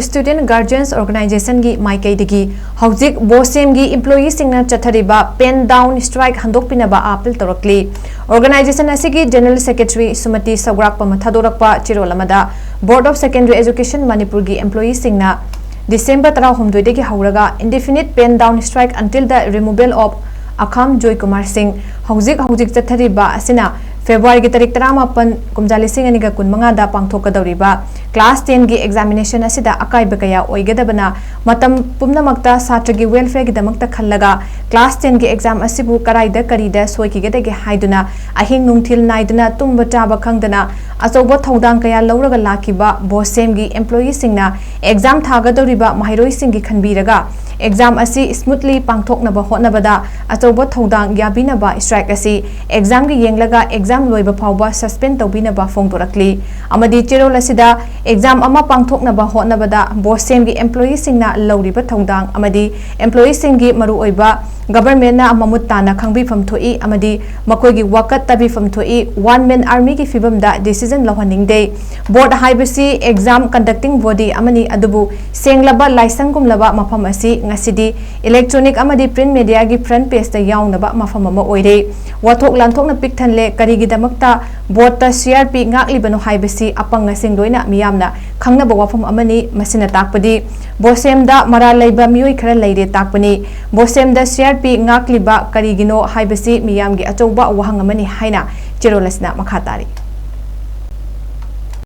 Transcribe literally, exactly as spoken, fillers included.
Student Guardians Organizationꯒꯤ ꯃꯥꯏꯀꯩꯗꯒꯤ ꯍꯧꯖꯤꯛ ꯕꯣꯁꯦꯝꯒꯤ employeeꯁꯤꯡꯅ ꯆꯠꯊꯔꯤꯕ pen down strike ꯍꯟꯗꯣꯛꯄꯤꯅꯕ appeal ꯇꯧꯔꯛꯂꯤ꯫ Organization ꯑꯁꯤꯒꯤ General Secretary ꯁꯨꯃꯇꯤ ꯁꯧꯒ꯭ꯔꯥꯛꯄꯝꯅ ꯊꯥꯗꯣꯔꯛꯄ ꯆꯦꯔꯣꯜ ꯑꯃꯗ, Board of Secondary Education ꯃꯅꯤꯄꯨꯔꯒꯤ employeeꯁꯤꯡꯅ December ꯇꯔꯥꯍꯨꯝꯗꯣꯏꯗꯒꯤ ꯍꯧꯔꯒ indefinite pen down strike until the removal of Akham Joy Kumar Singh ꯍꯧꯖꯤꯛ ꯍꯧꯖꯤꯛ ꯆꯠꯊꯔꯤꯕ ꯑꯁꯤꯅ Februaryꯒꯤ ꯇꯥꯔꯤꯛ ꯇꯔꯥꯃꯥꯄꯟ, ꯀꯨꯝꯖꯥ ꯂꯤꯁꯤꯡ ꯑꯅꯤꯒ ꯀꯨꯟꯃꯉꯥꯗ ꯄꯥꯡꯊꯣꯛꯀꯗꯧꯔꯤꯕ class tenꯒꯤ examination ꯑꯁꯤꯗ ꯑꯀꯥꯏꯕ ꯀꯌꯥ ꯑꯣꯏꯒꯗꯕꯅ, ꯃꯇꯝ ꯄꯨꯝꯅꯃꯛꯇ ꯁꯥꯇ꯭ꯔꯒꯤ welfareꯒꯤꯗꯃꯛꯇ ꯈꯜꯂꯒ class tenꯒꯤ exam ꯑꯁꯤꯕꯨ ꯀꯔꯥꯏꯗ ꯀꯔꯤꯗ ꯁꯣꯏꯈꯤꯒꯗꯒꯦ ꯍꯥꯏꯗꯨꯅ ꯑꯍꯤꯡ ꯅꯨꯡꯊꯤꯜ ꯅꯥꯏꯗꯅ ꯇꯨꯝꯕ ꯆꯥꯕ ꯈꯪꯗꯅ ꯑꯆꯧꯕ ꯊꯧꯗꯥꯡ ꯀꯌꯥ ꯂꯧꯔꯒ ꯂꯥꯛꯈꯤꯕ ꯕꯣꯁꯦꯝꯒꯤ employeeꯁꯤꯡꯅ exam ꯊꯥꯒꯗꯧꯔꯤꯕ ꯃꯍꯩꯔꯣꯏꯁꯤꯡꯒꯤ ꯈꯟꯕꯤꯔꯒ exam ꯑꯁꯤ smoothly ꯄꯥꯡꯊꯣꯛꯅꯕ ꯍꯣꯠꯅꯕꯗ ꯑꯆꯧꯕ ꯊꯧꯗꯥꯡ ꯌꯥꯕꯤꯅꯕ strike ꯑꯁꯤ examꯒꯤ ꯌꯦꯡꯂꯒ exam ꯂꯣꯏꯕ ꯐꯥꯎꯕ suspend ꯇꯧꯕꯤꯅꯕ ꯐꯣꯡꯗꯣꯔꯛꯂꯤ꯫ ꯑꯃꯗꯤ ꯆꯦꯔꯣꯜ ꯑꯁꯤꯗ exam ꯑꯃ ꯄꯥꯡꯊꯣꯛꯅꯕ ꯍꯣꯠꯅꯕꯗ ꯕꯣꯁꯦꯝꯒꯤ employeeꯁꯤꯡꯅ ꯂꯧꯔꯤꯕ ꯊꯧꯗꯥꯡ ꯑꯃꯗꯤ employeeꯁꯤꯡꯒꯤ ꯃꯔꯨꯑꯣꯏꯕ governmentꯅ ꯃꯃꯨꯠ ꯇꯥꯅ ꯈꯪꯕꯤꯐꯝ ꯊꯣꯛꯏ ꯑꯃꯗꯤ ꯃꯈꯣꯏꯒꯤ ꯋꯥꯀꯠ ꯇꯥꯕꯤꯐꯝ ꯊꯣꯛꯏ꯫ One man armyꯒꯤ ꯐꯤꯕꯝꯗ decision ꯂꯧꯍꯟꯅꯤꯡꯗꯦ꯫ Board ꯍꯥꯏꯕꯁꯤ exam conducting body ꯑꯃꯅꯤ, ꯑꯗꯨꯕꯨ ꯁꯦꯡꯂꯕ ꯂꯥꯏꯁꯪꯒꯨꯝꯂꯕ ꯃꯐꯝ ꯑꯁꯤ ꯉꯁꯤꯗꯤ electronic ꯑꯃꯗꯤ print mediaꯒꯤ front pageꯇ ꯌꯥꯎꯅꯕ ꯃꯐꯝ ꯑꯃ ꯑꯣꯏꯔꯦ꯫ ꯋꯥꯊꯣꯛ ꯂꯥꯟꯊꯣꯛꯅ ꯄꯤꯛ ꯊꯜꯂꯦ꯫ ꯀꯔꯤꯒꯤꯗꯃꯛꯇ boardꯇ CRP ꯉꯥꯛꯂꯤꯕꯅꯣ ꯍꯥꯏꯕꯁꯤ ꯑꯄꯪꯁꯤꯡ ꯂꯣꯏꯅ ꯃꯤꯌꯥꯝꯅ ꯈꯪꯅꯕ ꯋꯥꯐꯝ ꯑꯃꯅꯤ꯫ ꯃꯁꯤꯅ ꯇꯥꯛꯄꯗꯤ ꯕꯣꯁꯦꯝꯗ ꯃꯔꯥꯜ ꯂꯩꯕ ꯃꯤꯑꯣꯏ ꯈꯔ ꯂꯩꯔꯦ ꯇꯥꯛꯄꯅꯤ꯫ ꯕꯣꯁꯦꯝꯗ CRP ꯉꯥꯛꯂꯤꯕ ꯀꯔꯤꯒꯤꯅꯣ ꯍꯥꯏꯕꯁꯤ ꯃꯤꯌꯥꯝꯒꯤ ꯑꯆꯧꯕ ꯋꯥꯍꯪ ꯑꯃꯅꯤ ꯍꯥꯏꯅ ꯆꯦꯔꯣꯜ ꯑꯁꯤꯅ ꯃꯈꯥ ꯇꯥꯔꯤ꯫